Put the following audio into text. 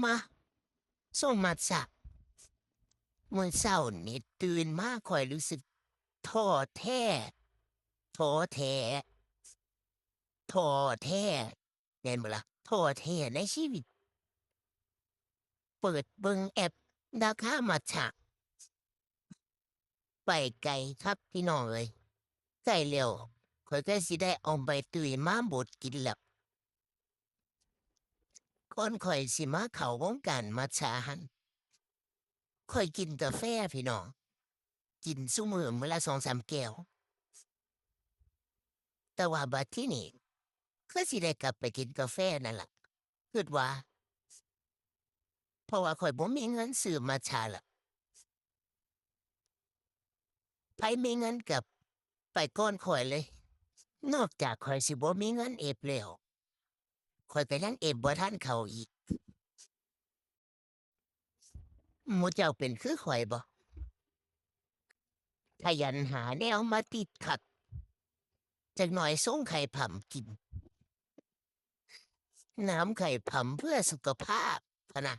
ມາ ສົ່ງມາຊະ. ມື້ເຊົ້ານີ້ຕື່ນມາຂ້ອຍຮູ້ສຶກທໍ້ແທ້ ທໍ້ແທ້ ທໍ້ແທ້ ແມ່ນບໍ່ລະ? ທໍ້ແທ້ໃນຊີວິດ. ເປີດເບິ່ງແອັບລາຄາມັດຈະ ໄປໄກຄັກພີ່ນ້ອງເອີຍ. ໃກ້ແລ້ວ ຂ້ອຍກໍຊິໄດ້ເອົາໃບຕຸ້ຍມາບົດກິນແລ້ວ. ກ່ອນຂ້ອຍຊິມາເຂົ້າວົງການມັດຈະຫັ້ນ ຂ້ອຍກິນກາແຟພີ່ນ້ອງ ກິນຊຸມື້ ມື້ລະສອງສາມແກ້ວ. ແຕ່ວ່າບັດທີນີ້ ຄືຊິໄດ້ກັບໄປກິນກາແຟນັ້ນລະ ຄິດວ່າ ເພາະວ່າຂ້ອຍບໍ່ມີເງິນຊື້ມັດຈະລະ. ໃຜມີເງິນກໍໄປກ່ອນຂ້ອຍເລີຍ. ນອກຈາກຂ້ອຍຊິບໍ່ມີເງິນເອັບແລ້ວ ຂ້ອຍກໍຍັງເອັບບໍ່ທັນເຂົາອີກ. ໝູ່ເຈົ້າເປັນຄືຂ້ອຍບໍ່? ຂະຫຍັນຫາແນວມາຕິດຂັດ ຈັກໜ້ອຍຊົງໄຂ່ພຳກິນ. ນ້ຳໄຂ່ພຳເພື່ອສຸຂະພາບພະນະ.